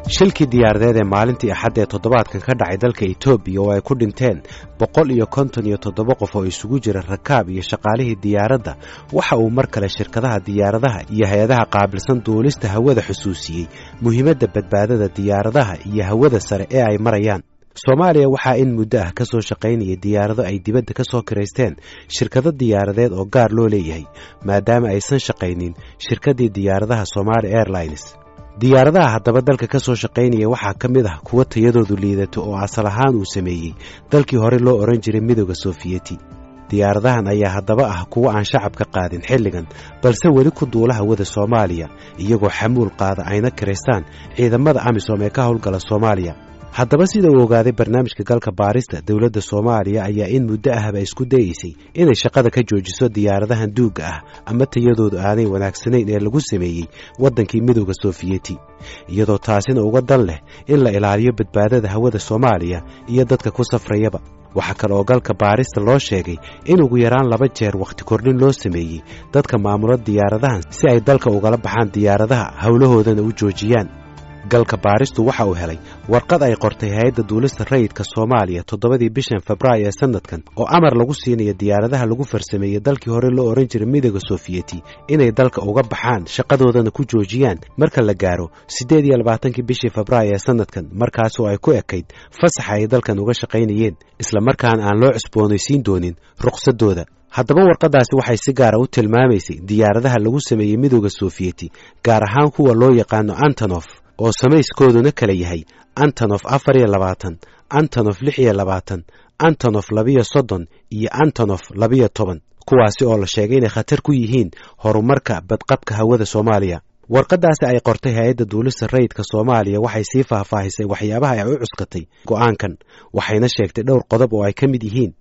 Shilkii diyaaradeed ee maalintii Axadda ee toddobaadkan ka dhacay dalka Etoobiya oo ay ku dhinteen 157 qof oo isugu jira rakaab iyo shaqaalihii diyaaradda, waxa uu mar kale shirkadaha diyaaradaha iyo hay-adaha qaabilsan duulista hawada xusuusiyey muhiimadda badbaadada diyaaradaha iyo hawada sare ee ay marayaan. Soomaaliya waxaa in muddo ah ka soo shaqaynaya diyaarado ay dibadda ka soo kiraysteen shirkado diyaaradeed oo gaar loo leeyahay, maadaama aysan shaqaynin shirkaddii diyaaradaha Somaali Airlines. Diyaaradaha haddaba dalka ka soo shaqaynaya waxaa ka mid ah kuwa tayadoodu liidato oo asal ahaan uu sameeyey dalkii hore loo odhan jiray Midooda Sofiyeeti. Diyaaradahan ayaa haddaba ah kuwa aan shacabka qaadin xilligan, balse weli ku duula hawada Soomaaliya iyagoo xamuul qaada ayna kiraystaan ciidamada AMISOM ee ka howlgala Soomaaliya. Haddaba, sida uu ogaaday barnaamijka Galka Baarista, dowladda Soomaaliya ayaa in muddo ahba isku dayeysay inay shaqada ka joojiso diyaaradahan duugga ah ama tayadoodu aanay wanaagsanayn ee lagu sameeyey waddankii Midooda Sofiyeeti, iyadoo taasina uga dan leh in la ilaaliyo badbaadada hawada Soomaaliya iyo dadka ku safrayaba. Waxaa kale oo Galka Baarista loo sheegay in ugu yaraan laba jeer wakhti kordhin loo sameeyey dadka maamula diyaaradahan si ay dalka ugala baxaan diyaaradaha, howlahoodana u joojiyaan. Galka Baaristu waxa uu helay warqad ay qortay Hay-adda Duulista Rayidka Soomaaliya 7dii bishan Febraayo ee sanadkan oo amar lagu siinayo diyaaradaha lagu farsameeyey dalkii hore loo odhan jiray Midooda Sofiyeeti inay dalka uga baxaan, shaqadoodana ku joojiyaan marka la gaaro 28kii bishii Febraayo ee sanadkan, markaasoo ay ku ekayd fasaxa ay dalkan uga shaqaynayeen, isla markaana aan loo cusboonaysiin doonin ruqsadooda. Haddaba, warqaddaasi waxay si gaara u tilmaamaysay diyaaradaha lagu sameeyey Midooda Sofiyeeti, gaar ahaan kuwa loo yaqaano Antonof oo samayskooduna kala yahay Antonof 24, Antonof 26, Antonof 32 iyo Antonof 12, kuwaasi oo la sheegay inay khatar ku yihiin horumarka badqabka hawada Soomaaliya. Warqaddaasi ay qortay Hay-adda Duulista Rayidka Soomaaliya waxay sii faahfaahisay waxyaabaha ay u cuskatay go'aankan, waxayna sheegtay dhowr qodob oo ay ka mid yihiin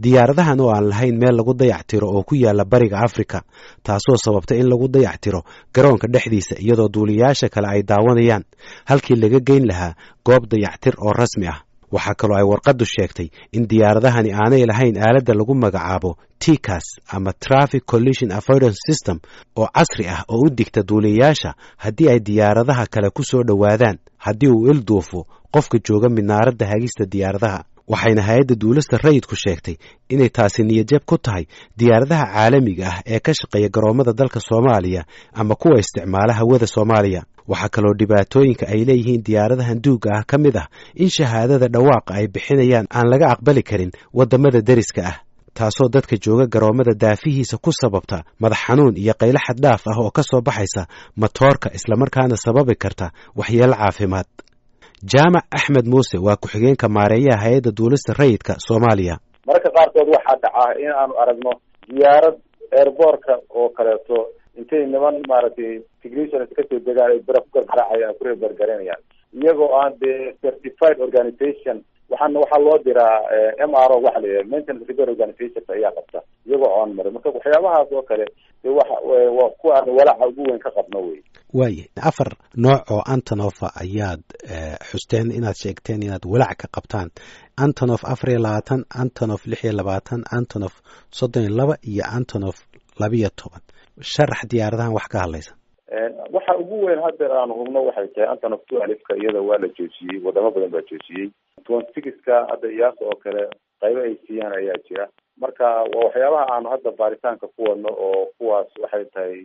diyaaradahan oo aan lahayn meel lagu dayactiro oo ku yaala Bariga Afrika, taasoo sababtay in lagu dayactiro garoonka dhexdiisa iyadoo duuliyayaasha kale ay daawanayaan, halkii laga geyn lahaa goob dayactir oo rasmi ah. Waxaa kaloo ay warqaddu sheegtay in diyaaradahani aanay lahayn aaladda lagu magacaabo TCAS ama Traffic Collision Avoidance System oo casri ah oo u digta duuliyayaasha haddii ay diyaaradaha kale ku soo dhowaadaan, haddii uu il duufo qofka jooga minaaradda hagista diyaaradaha. Waxayna Hay-adda Duulista Rayidku sheegtay inay taasi niyadjab ku tahay diyaaradaha caalamiga ah ee ka shaqeeya garoommada dalka Soomaaliya ama kuwa isticmaala hawada Soomaaliya. Waxaa kaloo dhibaatooyinka ay leeyihiin diyaaradahan duugga ah ka mid ah in shahaadada dhawaaqa ay bixinayaan aan laga aqbali karin waddamada deriska ah, taasoo dadka jooga garoommada daafihiisa ku sababta madax xanuun iyo qaylo xaddhaaf ah oo ka soo baxaysa matoorka, islamarkaana sababi karta waxyeelo caafimaad. Jaamac Axmed Muuse waa ku-xigeenka maareeyaha Hay-adda Duulista Rayidka Soomaaliya. Mararka qaarkood waxaa dhacaa in aanu aragno diyaarad airport-ka oo kaleeto intay niman maaragtay technicians kasoo degaan ay bira ku gargaraacayaan, ku repair-garaynayaan, iyagoo aan dee certified organization. Waxaana waxaa loo diraa MRO, waxa la yidhaha maintenance repair organization ayaa qabta, iyagoo oon marin. Marka waxyaabahaas oo kale de waxa waa kuwa aan walaaca ugu weyn ka qabno wey. Waaya, afar nooc oo Antonofa ayaad xusteen inaad sheegteen inaad walaac ka qabtaan: Antonof 24, Antonof 26, Antonof 32 iyo Antonof 12. Sharax diyaaradahan wax ka hadlaysa. Waxa ugu weyn haddeer aanu hubno waxay tahay Antonof 12-ka, iyada waa la joojiyey, wadamo badan baa joojiyey. 26-ka hadda iyaas oo kale qaybo ay siiyaan ayaa jira. Marka waa waxyaabaha aanu hadda baaritaanka ku wadno oo kuwaas waxay tahay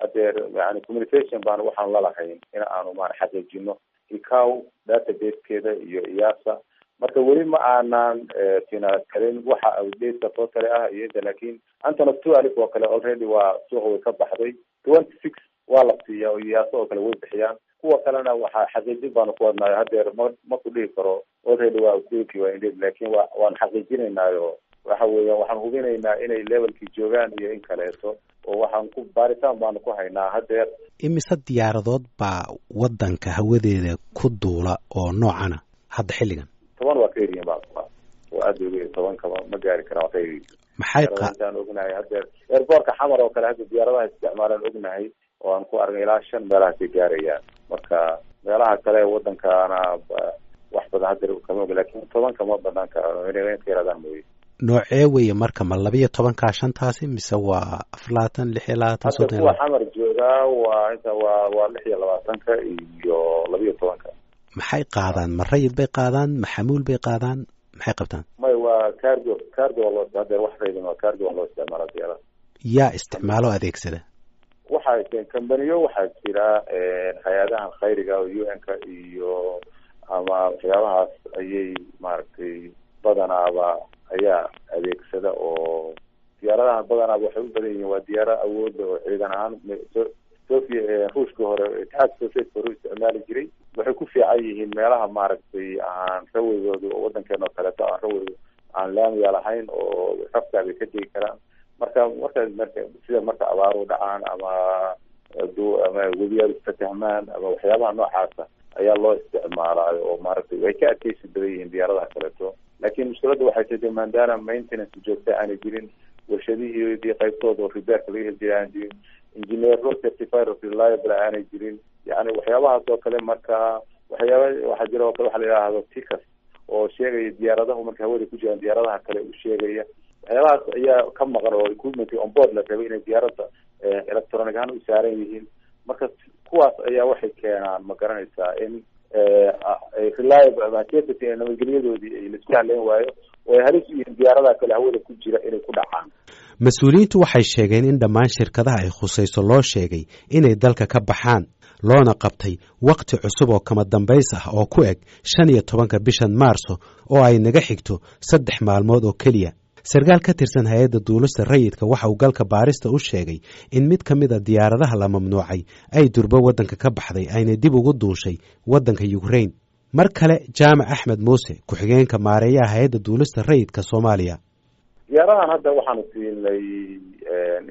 hadeer yani communication baanu waxaanu lalahayn in aanu ma xaqiijino ICAO database-keeda iyo IASA. Marka weli ma aanan finalise-karin waxa outdate totally ah iyo inta, laakiin Antonov 12 oo kale already waa suuqa, way ka baxday. 26 waa la siiyaa oo IASA oo kale way bixiyaan. Kuwa kalena waxaa xaqiijin baanu ku wadnaayo. Hadeer ma ku dhihi karo already waa outdate, waa indeed, laakiin wa waan xaqiijinaynaayo. Waxa weeya waxaan hubinaynaa inay level-kii joogaan iyo in kaleeto, oo waxaan ku baaritaan baanu ku haynaa haddeer. Imise diyaaradood baa waddanka hawadeeda ku duula oo noocana hadda xilligan? 10 waa ka yaryihiin ba, waa aad bay uga yar, 10-kaba ma gaari karaan, waa ka yaryihiin. Maxay Intaan ognahay haddeer airport-ka Xamar oo kale hadda diyaaradaha isticmaalaan ognahay oo aan ku aragnay ilaa shan meelahaasay gaarayaan. Marka meelaha kale waddankana wax badan haddeer kama og, lakin 10-ka ma banaan karo, inay ka yaraadaan mooye. Noocee weeye marka? Ma 12-kaa shantaasi mise waa 24, 26, Hadda 30? Kuwa Xamar joogaa waa inta waa 26-ka iyo 12-ka. Maxay qaadaan? Ma rayid bay qaadaan? Ma xamuul bay qaadaan? Maxay qabtaan? May, waa cargo. Cargo waa loo hadee wax raydan waa cargo, waa loo isticmaalaa diyaarada. Yaa isticmaalo adeegsada? Waxaa kambaniyo, waxaa jira hay-adahan khayriga oo UN-ka iyo ama waxyaabahaas ayay maaragtay badanaaba ayaa adeegsada, oo diyaaradahan badanaaba waxay u badan yihiin waa diyaaro awoodda oo ciidan ahaan Sofia Ruushka hore, Itixaadka Soviyetka hore u isticmaali jiray. Waxay ku fiican yihiin meelaha maaragtay aan rawaygooda oo wadankeena oo kaleeto aan raway aan laamiya lahayn oo rafkaa bay ka degi karaan. Marka sida marka abaaru dhacaan ama webiyaal isfatahmaan ama waxyaabaha noocaasa ayaa loo isticmaalaayo, oo maaragtay way ka adkeysi badan yihiin diyaaradaha kaleeto. Laakiin mushkiladda waxay tahay maadaama maintenance joogta aanay jirin, warshadihiidii qaybtooda oo repairka laga heli jiray aanay jirin, engineero certified of reliable aanay jirin, yani waxyaabahaas oo kale. Marka waxyaaba waxaa jira oo kale waxa la yidhaahdo TCAS oo sheegaya diyaaradahu marka hawada ku jiraan diyaaradaha kale u sheegaya, waxyaabahaas ayaa ka maqan oo equipment on board la rabay inay diyaaradda electronic ahaan u saaran yihiin. Marka kuwaas ayaa waxay keenaan, ma garanaysaa, in reliable ama safety nabadgelyadoodii ay laisku haleyn waayo oo ay halis u yihiin diyaaradaha kale hawada ku jira inay ku dhacaan. Mas-uuliyiintu waxay sheegeen in dhammaan shirkadaha ay khusayso loo sheegay inay dalka ka baxaan, loona qabtay wakhti cusub oo kama dambays ah oo ku eg 15-ka bishan Maarso oo ay naga xigto 3 maalmood oo keliya. Sarkaal ka tirsan hay-adda duulista rayidka waxa uu galka baarista u sheegay in mid ka mid a diyaaradaha la mamnuucay ay durbo waddanka ka baxday, ayna dib ugu duushay waddanka Ukrain. Mar kale Jaamac Axmed Muuse, ku-xigeenka maareeyaha hay-adda duulista rayidka Soomaaliya. Diyaaradahan hadda waxaanu siinay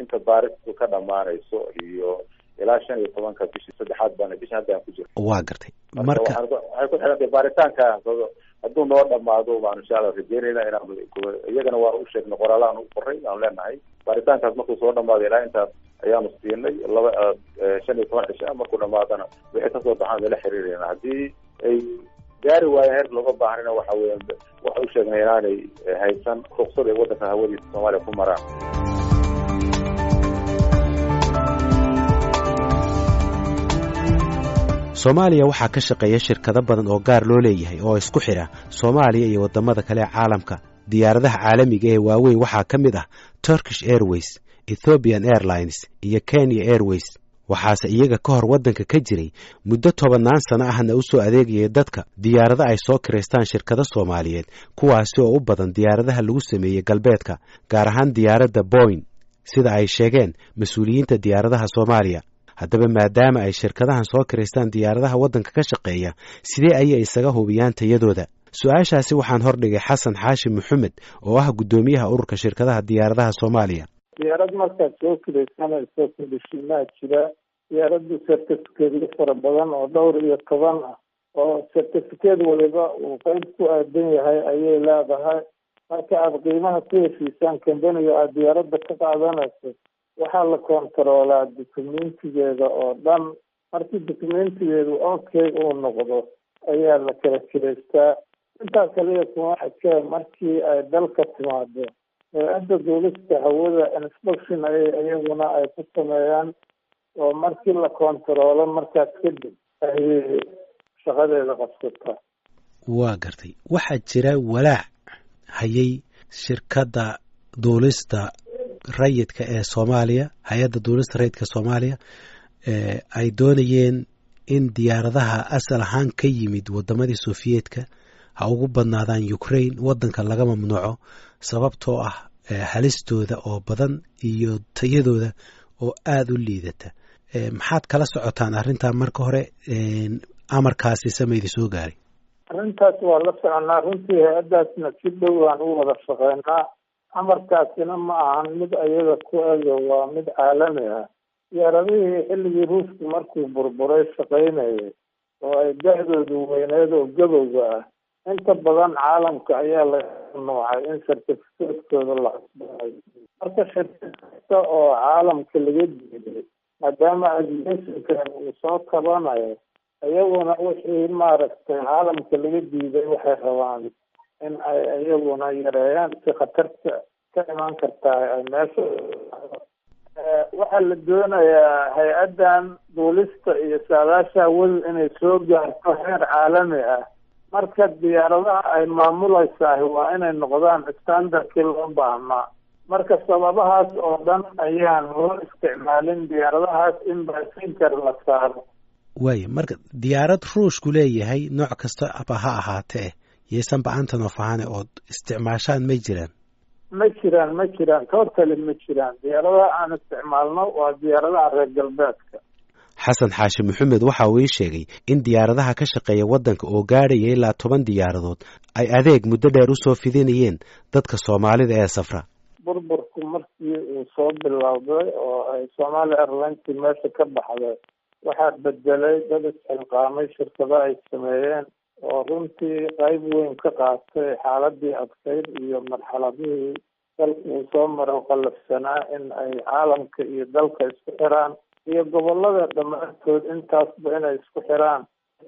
inta baaristu ka dhamaanayso iyo ilaa 15-ka bishii saddexaad baana bisha hadda aan ku jiro. Waa gartay. Marka waxay ku xirantay baaritaanka, hadduu noo dhamaado baanu insha Allah rajeynayna inaan iyagana waa u sheegnay, qoraalaan u qoray aanu leenahay baaritaankaas markuu soo dhamaado ilaa intaas ayaanu siinay laba 15 cisho. Markuu dhamaadana wixii kasoo baxaan lala xiriirayna. Haddii ay gaari waayeen heer looga baahnina, waxa weya waxa u sheegnay inaanay haysan ruqsad ay waddanka hawadiisa Soomaaliya ku maraan. Soomaaliya waxaa ka shaqeeya shirkado badan oo gaar loo leeyahay oo isku xidha Soomaaliya iyo waddamada kale ee caalamka. Diyaaradaha caalamiga ee waaweyn waxaa ka mid ah Turkish Airways, Ethiopian Airlines iyo Kenya Airways. Waxaase iyaga ka hor waddanka ka jiray muddo tobannaan sano ahna u soo adeegaya dadka diyaarado ay soo kiraystaan shirkado Soomaaliyeed, kuwaasi oo u badan diyaaradaha lagu sameeyey galbeedka, gaar ahaan diyaaradda Boing, sida ay sheegeen mas-uuliyiinta diyaaradaha Soomaaliya. Haddaba maadaama ay shirkadahan soo kiraystaan diyaaradaha waddanka ka shaqeeya, sidee ayay isaga hubiyaan tayadooda? Su-aashaasi waxaan hordhigay Xasan Xaashi Maxamed oo ah guddoomiyaha ururka shirkadaha diyaaradaha Soomaaliya. Diyaarad markaad soo kiraysanayso, kudhishimaa jira. Diyaaraddu certificate fara badan oo dhowr iyo toban ah oo certificate waliba uu qeyb ku aadan yahay ayay leedahay. Marka aada qiimaha ku heshiisaan kambaniga aada diyaaradda ka qaadanayso, waxaa la kontaroolaa documentigeeda oo dhan. Markii documentigeedu okay uu noqdo ayaa la kala kireystaa. Intaa kaliya kuma xigee, markii ay dalka timaado hay-adda duulista hawada inspection ayay iyaguna ay ku sameeyaan, oo markii la kontaroolo markaas kadib ayay shaqadeeda qabsataa. Waa gartay. Waxaa jira walaac hayay shirkadda duulista rayidka ee Soomaaliya, hay-adda duulista rayidka Soomaaliya, ay doonayeen in diyaaradaha asal ahaan ka yimid wadamadii Sofiyeetka, ha ugu badnaadaan Ukraine, waddanka laga mamnuuco sababtoo ah halistooda oo badan iyo tayadooda oo aada u liidata. Maxaad kala socotaan arrintaa? Marka hore amarkaasi samaydi soo gaaray? Arrintaas waa la soconaa runtii, hay-addaasna si dhow aan u wada shaqeynaa. Amarkaasina ma ahan mid ayaga ku ego, waa mid caalami ah. Diyaaradihii xilligii Ruushku markuu burburay shaqaynayay oo ay da-doodu weyneed oo gabowga ah, inta badan caalamka ayaa laga mamnuucay in certificatekooda la cusbaayo. Marka shirkad kasta oo caalamka laga diiday, maadaama aviationkan uu soo kabanayo, iyaguna wixii maaragtay caalamka laga diiday waxay rabaan in ay iyaguna yareeyaan si khatarta ka imaan kartaa ay meesha. Waxaa la doonayaa hay-addan duulista iyo saadaasha hawadu inay soo gaarto heer caalami ah. Marka diyaaradaha ay maamulaysaah waa inay noqdaan standardkii loo baahnaa. Marka sababahaas oo dhan ayaan loo isticmaalin diyaaradahaas in passenger la saaro. Waaya, marka diyaarad Ruushku leeyahay, nooc kasta ba ha ahaatee, yaysanba Antonov ahaane, ood isticmaashaan may jiraan? Ma jiraan, ma jiraan, totally ma jiraan. Diyaaradaha aan isticmaalno waa diyaaradaha reer galbeedka. Xasan Xaashi Maxamed waxa uu ii sheegay in diyaaradaha ka shaqeeya waddanka oo gaadhaya ilaa 10 diyaaradood ay adeeg muddo dheer usoo fidinayeen dadka Soomaalida ee safra. Burburku markii uu soo bilowday oo ay Somali Airlines meesha ka baxday, waxaa bedelay dad isxilqaamay, shirkado ay sameeyeen oo runtii qayb weyn ka qaatay xaaladii adkayd iyo marxaladihii dalka uu soo maro qallafsanaa, in ay caalamka iyo dalka isku xiraan iyo gobolada dhammaantood intaasba inay isku xiraan.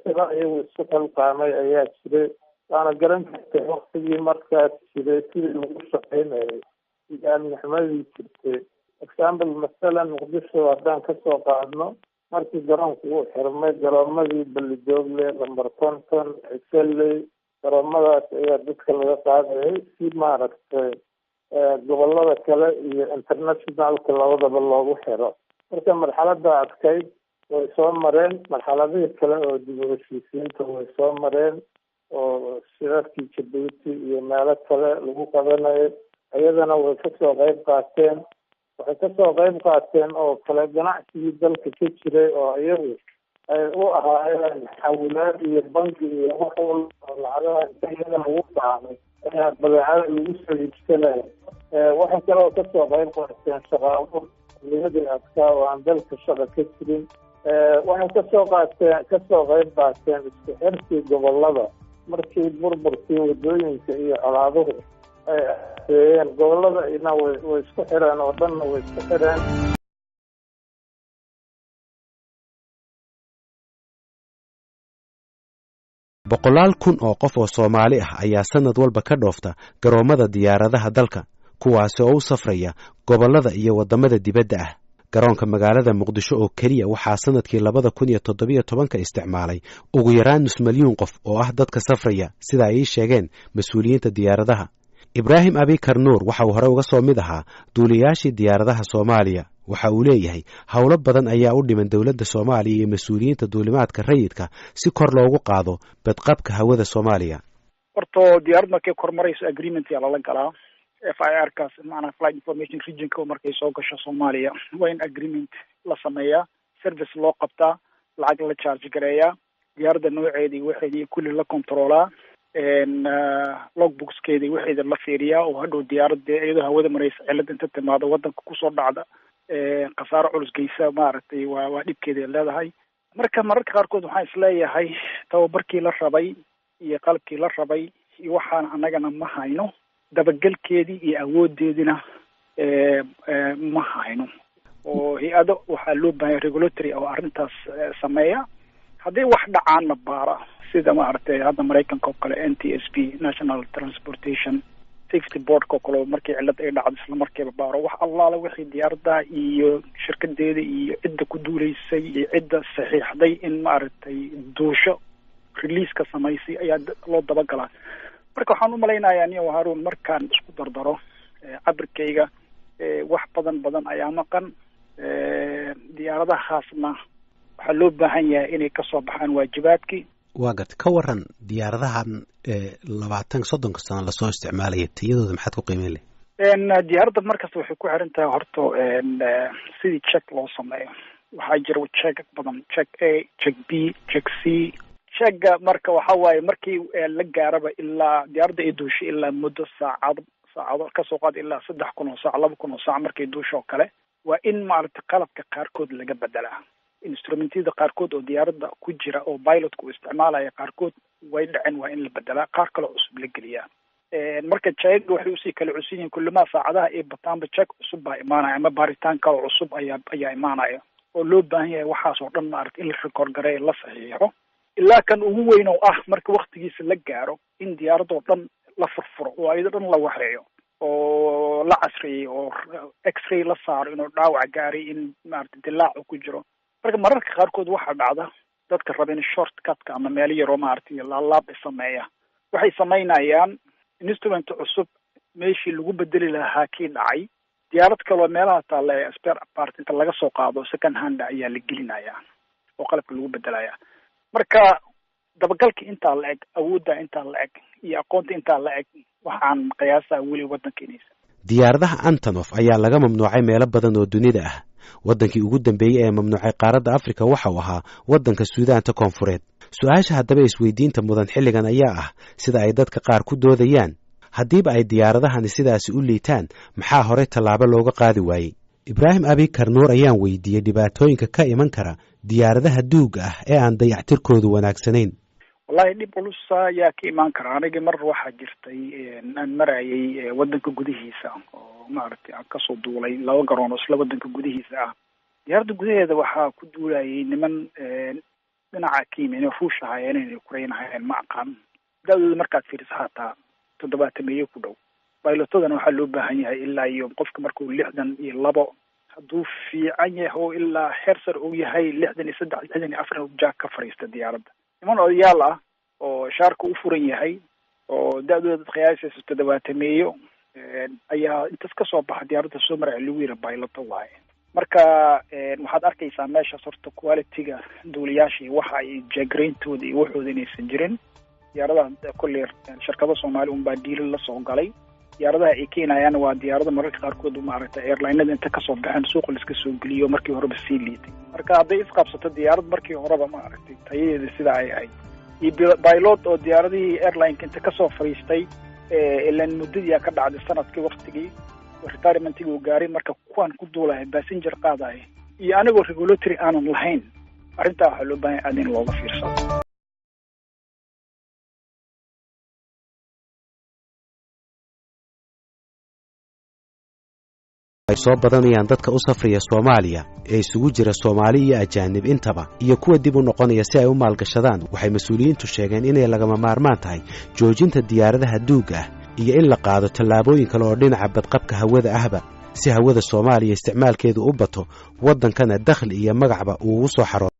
Sida iyagu isku xilqaamay ayaa jiray, waana garan kartay waktigii markaas jiray sidii lagu shaqaynayay iyo amni xumadii jirtay. Example, masalan Muqdisho haddaan kasoo qaadno, markii garoonku uu xirmay, garoomadii Balidoogle, Lambar 50, Ciseley, garoomadaas ayaa dadka laga qaadayay si maaragtay gobolada kale iyo internationalka labadaba loogu xiro. Marka marxalada adkayd way soo mareen, marxaladihii kale oo dib u heshiisiinta way soo mareen oo shirarkii Jabuuti iyo meelo kale lagu qabanayo iyadana way kasoo qayb qaateen. Waxay kasoo qayb qaateen oo kale ganacsigii dalka ka jiray oo iyagu ay u ahaayeen xawilaad iyo bangi iyo wax walba oo lacagaha inta iyada lagu qaaday ayaa badeecada lagu soo iibsanaya. Waxay kaloo kasoo qayb qaateen shaqa abuur xilliyadii adkaa oo aan dalka shaqa ka jirin. Waxay kasoo qayb qaateen isku xirkii gobolada markii burburkii wadooyinka iyo colaaduhu ay afeeyeen gobolada ina way isku xireen oo dhanna way isku xireen. Boqolaal kun oo qof oo Soomaali ah ayaa sanad walba ka dhoofta garoommada diyaaradaha dalka, kuwaasi oo u safraya gobollada iyo waddamada dibadda ah. Garoonka magaalada Muqdisho oo keliya waxaa sanadkii 2017-ka isticmaalay ugu yaraan nus milyuun qof oo ah dadka safraya, sida ay ii sheegeen mas-uuliyiinta diyaaradaha. Ibraahim Abikar Nuur waxa uu hore uga soo mid ahaa duuliyaashii diyaaradaha Soomaaliya. Waxa uu leeyahay howlo badan ayaa u dhiman dowladda Soomaaliya iyo mas-uuliyiinta duulimaadka rayidka si kor loogu qaado badqabka hawada Soomaaliya. Horto diyaarad markay kor marayso agreement yaa lala galaa FIR kaas, macnaha flight information regionka. Markay soo gasho Soomaaliya waa in agreement la sameeyaa, service loo qabtaa, lacag la charge gareeyaa, diyaaradda nooceeda iyo waxeeda iyo kulli la controlaa, logbookskeeda iyo waxeeda la fiiriyaa, oo hadhow diyaaradda iyadoo hawada maraysa cilad inta timaado waddanka kusoo dhacda khasaaro culus geysa, maaragtay, waa dhibkeeda ay leedahay. Marka mararka qaarkood waxaan isleeyahay tababarkii la rabay iyo qalabkii la rabay iyo waxaan annagana ma hayno, dabagelkeedii iyo awoodeedina ma hayno, oo hay-ado waxaa loo bahanya regulatory oo arrintaas sameeya, haddii wax dhacaanna baara, sida maaragtay hadda Maraykanka oo kale NTSB, National Transportation Safety Boardka oo kale, markii cillad ay dhacdo isla markiiba baaro wax allaala wixii diyaaradda iyo shirkadeeda iyo cidda ku duuleysay iyo cidda saxiixday in maaragtay duusho releaseka samaysay ayaa loo dabagalaa. Marka waxaan u malaynayaa niyo Haruun, markaan isku dardaro cabirkayga, wax badan badan ayaa maqan. Diyaaradahaasna waxaa loo baahan yahay inay kasoo baxaan waajibaadkii. Waa garta. Ka waran diyaaradahan 20, 30-ka sano lasoo isticmaalaya, tayadooda maxaad ku qiimeyn leh? Diyaaradda markasta waxay ku xiran tahay horta sidii check loo sameeyo. Waxaa jira check badan, check A, check B, check C. Checka marka waxa waaye markii la gaaraba ilaa diyaaradda ay duushay ilaa muddo saacado saacado kasoo qaad ilaa 3000 oo saac, 2000 oo saac markay duusho oo kale, waa in maaragtay qalabka qaarkood laga bedelaa. Instrumentyada qaarkood oo diyaaradda ku jira oo pilotka uu isticmaalaya qaarkood way dhaceen, waa in la bedelaa, qaar kaloo cusub la geliyaa. Marka checka waxay usii kala cusub yihiin kulimaa saacadaha ay bataanba check cusub baa imaanaya ama baaritaan kaloo cusub ayaa imaanaya oo loo baahan yahay waxaas oo dhan maaragtay in la record gareeyo, la saxiixo, ilaa kan ugu weyn oo ah marka waktigiisa la gaaro in diyaaradoo dhan la furfuro oo ayado dhan la waxeeyo oo la casriyey oo x-ray la saaro inuu dhaawac gaaray, in maaragtay dilaacu ku jiro. Marka mararka qaarkood waxaa dhacda dadka raba in short cutka ama meelo yaroo maaragtay laalaab sameeya, waxay samaynayaan instrument cusub meeshii lagu bedeli lahaa kii dhacay, diyaarad kaloo meelaha taalla ee spare part inta laga soo qaado second hand ayaa la gelinayaa oo qalabka lagu bedelaya. Marka dabagalka intaa la eg, awoodda intaa la eg iyo aqoonta intaa la eg, waxaan qiyaasaa weli waddanka inaysa. Diyaaradaha Antonof ayaa laga mamnuucay meelo badan oo dunida ah. Waddankii ugu dambeeyey ee mamnuucay qaaradda Afrika waxa uu ahaa waddanka Suudaanta Koonfureed. Su-aasha haddaba isweydiinta mudan xilligan ayaa ah, sida ay dadka qaar ku doodayaan, haddiiba ay diyaaradahani sidaasi u liitaan, maxaa horey tallaabo looga qaadi waayey? Ibraahim Abikar Nuur ayaan weydiiyey dhibaatooyinka ka iman kara diyaaradaha duugga ah ee aan dayactirkoodu wanaagsanayn. Wallahi dhib culusa ayaa ka imaan kara. Aniga mar waxaa jirtay aan marayay waddanka gudihiisa oo maaragtay aan kasoo duulay laba garoon oo isla waddanka gudihiisa ah. Diyaaradda gudaheeda waxaa ku duulayay niman dhinaca ka yimi, inay Ruush ahaayeen, inay Ukrain ahaayeen ma aqaan. Da-dooda markaad fiiriso hataa 70-meeyo ku dhow. Baylotadana waxaa loo baahan yahay ilaa iyo qofka markuu 62 hadduu fiican yahay oo ilaa heer sar uu yahay 63, 64 jaag ka fadhiista diyaaradda. Niman odayaal ah oo shaarka u furan yahay oo da-dooda dad qiyaasayso 70-meeyo ayaa intaas kasoo baxa diyaaradda soo maraya, lagu yiri bayloto waaye. Marka waxaad arkaysaa meeshaas horta quality-ga duuliyaasha iyo waxa ay jeegarayntooda iyo waxooda inaysan jirin. Diyaaradaha kolley shirkado Soomaali unbaa diilal la soo galay. Diyaaradaha ay keenayaan waa diyaarada mararka qaarkood maaragtay airlinada inta kasoo baxeen suuqa laiska soo geliyo, markii horeba sii liitay. Marka hadday isqabsato diyaarad markii horeba maaragtay tayadeeda sida ay ahayd iyo pilot oo diyaaradihii airlineka inta kasoo fadhiistay, ilan muddadii ka dhacday sanadkii waktigii retirementigii uu gaaray, marka kuwaan ku duulaya passenger qaadaya iyo anigoo regulatory aanan lahayn, arrintaa waxaa loo baahan aad in looga fiirsado. Ay soo badanayaan dadka u safraya Soomaaliya ee isugu jira Soomaali iyo ajaanib intaba, iyo kuwa dib u noqonaya si ay u maalgashadaan, waxay mas-uuliyiintu sheegeen inay lagama maarmaan tahay joojinta diyaaradaha duugga ah iyo in la qaado tallaabooyin kale oo dhinaca badqabka hawada ahba, si hawada Soomaaliya isticmaalkeedu u bato, waddankana dakhli iyo magacba uu ugu soo xaroo.